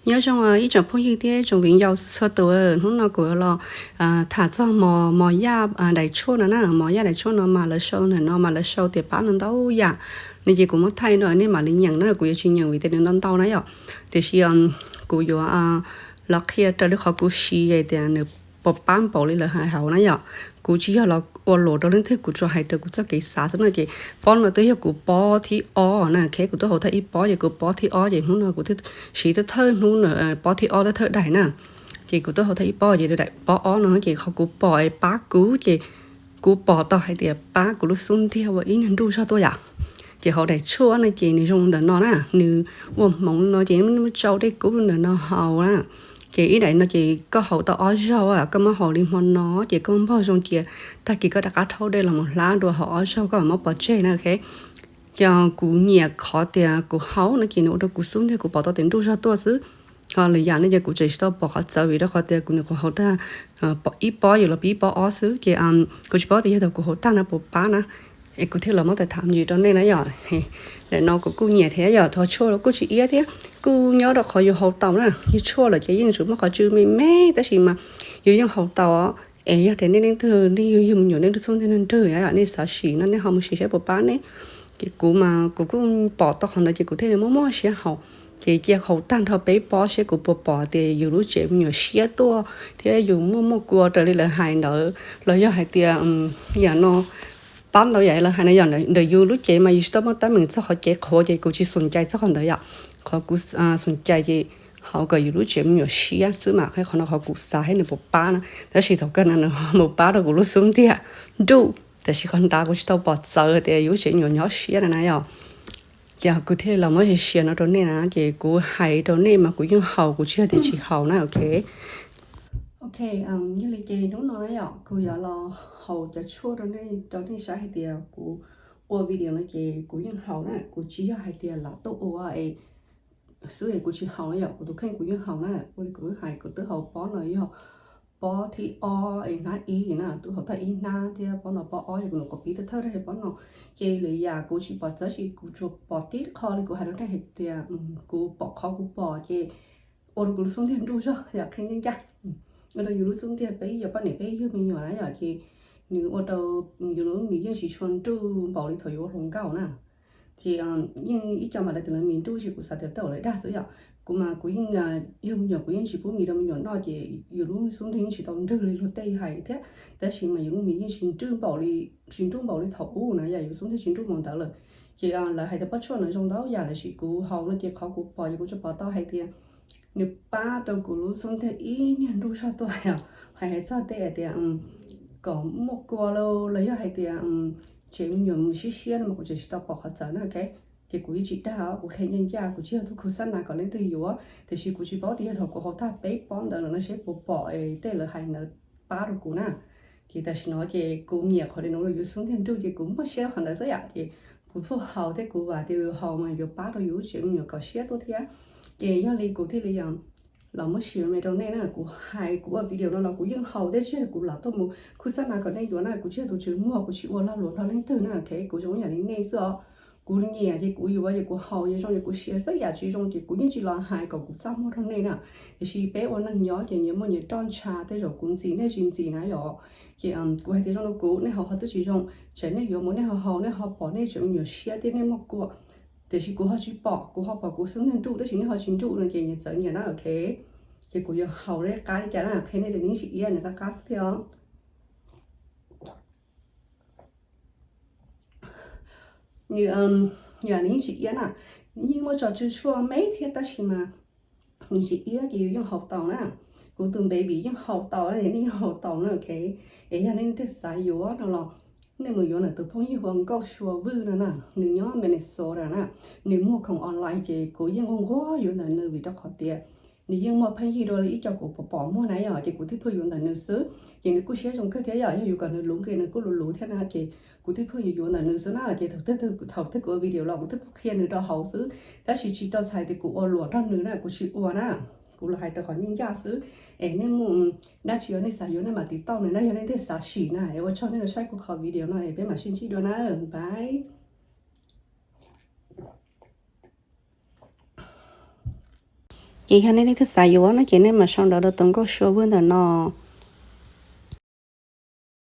Nyob zoo ib tsoom phooj ywg thiab tsoom viv ncaus txhua tus, hnub no kuv los tham txog mos, mos yaj daim tshuaj no na. Mos yaj daim tshuaj no mas lawv sau ntawm no mas lawv sau tias pab no ntau yam no ces kuv muab thaij no nej mam li nyeem na, kuv yuav tsis nyeem vim tias nws ntau ntau na yom. Tiam sis kuv yuav los qhia raws li qhov kuv siv tias nws puas pab npaum li lawv hais hauv na yom. Kuv tsis yog los ua luam rau leej twg, kuv tsuas hais raws kuv txoj kev xav xwb no ces pob no twb yog kuv pob thib ob na, kuv twb haus tag ib pob ces kuv pob thib ob ces hnub no kuv siv thawj thawj hnub, pob thib ob thawj thawj daim na. Ces kuv twb haus tag ib pob ces daim pob ob no ces qhov kuv pom pab kuv ces kuv pom tau hais tias pab kuv lub xub ntiag ua ib niag nruj zog tuaj yom. Ces hauv daim tshuaj no ces nws zoo ntawm no na, nws ua hmoov no ces muab tsau dej kub ntawm no haus na. Ces ib daim no ces koj haus tau ob zaug, koj muab haus li hmo no ces koj muab npog zoo cia, tag kis koj rov qab rhaub dej los mus hlab dua haus ob zaug koj muab pov tseg na. Ces kuv nyiam qhov tias kuv haus no ces nws ua rau kuv xub ntiag kuv pom tau tias nruj zog tuaj xwb. Ho lwm yam no ces kuv tseem tsis tau pom qhov txawv vim rau qhov tias kuv nyuam qhuav haus tag ib pob yuav los pib pob ob xwb ces kuv tsis paub tias yog thaum kuv haus tag no puas pab na. Es kuv thiaj los muab tham tham ntsis rau nej na yom. Daim no kuv kuj nyiam thiab yom, qhov tshuaj los kuj tsis iab thiab, kuj nyob rau qhov yus haus tau na. Yus tshuaj lawm ces yeej tsuas muaj qhov tsw me me tab sis mas yus yeej haus tau. Es yog tias nej leej twg nej yug yug me nyuam nej lub xub ntiag nrwg nrwg, nej xav sim no nej ho mus sim saib puas pab nej. Ces kuv mas kuv kuj pom tau qhov ntawd ces kuv thiaj li muab muab siab haus. Ces cia haus tag nrho peb pob seb kuv puas pom tias yus lub cev me nyuam siab tuaj thiab yus muaj muaj kua raws li lawv hais ntawd los yog hais tias yam no pab ntau yam lawv hais no yom. Ntawm yus lub cev mas yus tsis tau muaj teeb meem txog qhov cev qhuav ces kuv tsis xom cai txog qhov ntawd yom. Qhov kuv xom cai ces haus kom yus lub cev me nyuam siab xwb mas qhov no qhov kuv xav thiab nws puas pab na. Tab sis thaum kawg no nws mus pab rau kuv lub xub ntiag nruj, tab sis qhov ntawd kuv tsis tau pom txawv tias yus lub cev me nyuam nyob siab na na yom. Ces kuv thiaj li los muab share no rau nej na, ces kuv hais rau nej mas kuv yeej haus, kuv tsis yog tias tsis haus na, ok. Ok, yog li ces hnub no na yom, kuv yuav los haus cov tshuaj rau nej, rau nej saib hais tias kuv ua video no ces kuv yeej haus na, kuv tsis yog hais tias lam tuaj ua es xwb es kuv tsis haus na yom, kuv tus kheej kuv yeej haus na. Ua li kuv hais kuv twb haus pob no yog pob thib ob es hnab ib na, twb haus tag ib hnab thiab pob no pob ob, yog kuv nyuam qhuav pib thawj thawj daim pob no. Ces lwm yam kuv tsis pom txawv sis kuv tsuas pom tib qho li kuv hais rau nej hais tias kuv pom qhov kuv pom ces ua rau kuv lub xub ntiag nruj zog yom, qhia ncaj ncaj. Ua rau yus lub xub ntiag peb yog poj niam peb yug me nyuam na yom, ces nws ua rau yus lub mis yeej tsis tshua nruj npaum li thaum yus ua hluas nkauj na. Ces yeej ib co mas lawv tias lawv mis nruj, sis kuv xav tias tej zaum lawv dag xwb yom. Kuv mas kuv yeej yug me nyuam kuv yeej tsis pub mis rau me nyuam noj ces yus lub xub ntiag yeej tsis tau nrwg li luag tej hais thiab, tab sis mas yus lub mis yeej tsis nruj npaum li, tsis nruj npaum li thaum ub na yom, yus xub ntiag tsis nruj npaum ntawd lawm. Ces lawv hais tias pob tshuaj no zoo ntau yam lawm sis kuv haus no ces qhov kuv pom ces kuv tsuas pom tau hais tias nws pab rau kuv lub xub ntiag ib niag nruj zog tuaj yom. Hais hais txog tej hais tias kom muaj kua los yog hais tias tsev me nyuam mus siab siab no mas kuv tseem tsis tau pom qhov txawv na, ok. Ces kuv yeej tsis dag, kuv qhia ncaj ncaj, kuv tsis yog tus khu xab nas kom leej twg yuav, tiam sis kuv tsis paub tias yog thaum kuv haus tag peb pob ntawd los no seb puas pom tej lawv hais ntawd pab rau kuv na. Ces tam sim no ces kuv nyiam qhov daim no rau yus xub ntiag nruj ces kuv muaj siab qhov ntawd xwb yom. Ces kuv pheej haus thiab kuv vam tias yus haus mas yuav pab rau yus lub tsev me nyuam kom siab tuaj thiab. Ces yog li kuv thiaj li los muab share me rau nej na. Kuv hais kuv ua video no los kuv yeej haus thiab, tsis yog kuv lam tuaj mus khu xab nas kom nej yuav na. Kuv tsis yog tus tswv muag, kuv tsis ua lag luam rau leej twg na, ok. Kuv zoo ib yam li nej xwb os. Kuv nyiam ces kuv yuav, ces kuv haus, ces zoo ces kuv share, txawm yam tsis zoo ces kuv yeej tsis los hais kom kuv txaj muag rau nej na. Tiam sis peb ua neeg nyob ces nyias muaj nyias roj ntsha, tej zaum kuv ntxim nej tsis ntxim na yom. Ces kuv hais tias zoo rau kuv, nej haus ho twb tsis zoo, tsam nej yuav mus nej ho haus, nej ho pom nej tsev me nyuam siab thiab nej muaj kua. Tiam sis kuv ho tsis pom, kuv ho pom kuv xub ntiag nruj tab sis nej ho tsis nruj no ces nyias txawv nyias na, ok. Ces kuv yuav haus li qab li cas na, qhia nej tias nws yeej tsis iab, nws qab qab xwb thiab os. Nws, nws yeej tsis iab na, nws yeej muaj tso tsw tshuaj me thiab tab sis mas nws tsis iab ces yus yeej haus tau na. Kuv tus baby yeej haus tau na, nej yeej haus tau na, ok. Es yog nej leej twg xav yuav no los nej mus yuav ntawm tus phooj ywg hu ua Nkauj Sua Vwj no na, nws nyob Minnesota na. Nws muag khoom online ces kuv yeej nquag nquag yuav ntawm nws vim rau qhov tias nws yeej muaj pheej yig dua li ib co kuv pom pom muag na yom, ces kuv twb pheej yuav ntawm nws xwb. Ces nws kuj siab zoo kawg thiab yom, yog yuav kom nws luv nqi nws kuj luv luv thiab na, ces kuv twb pheej yuav yuav ntawm nws xwb na. Ces thaum twg, thaum twg kuv ua video los kuv twb pheej qhia nws rau hauv xwb, tab sis tsis tau txhais tias kuv ua luam nrog nws na, kuv tsis ua na. Kuv los hais rau qhov ncaj ncaj xwb. Es nej muaj dab tsi yog nej xav yuav nej mam tiv tauj nws na, yog nej twg xav sim na. Es ua tsaug nej los saib kuv qhov video no es peb mam sib ntsib dua na. Bye. Ces yog nej leej twg xav yuav no ces nej mam sau ntawv rau tus nkauj Sua Vwj ntawm no.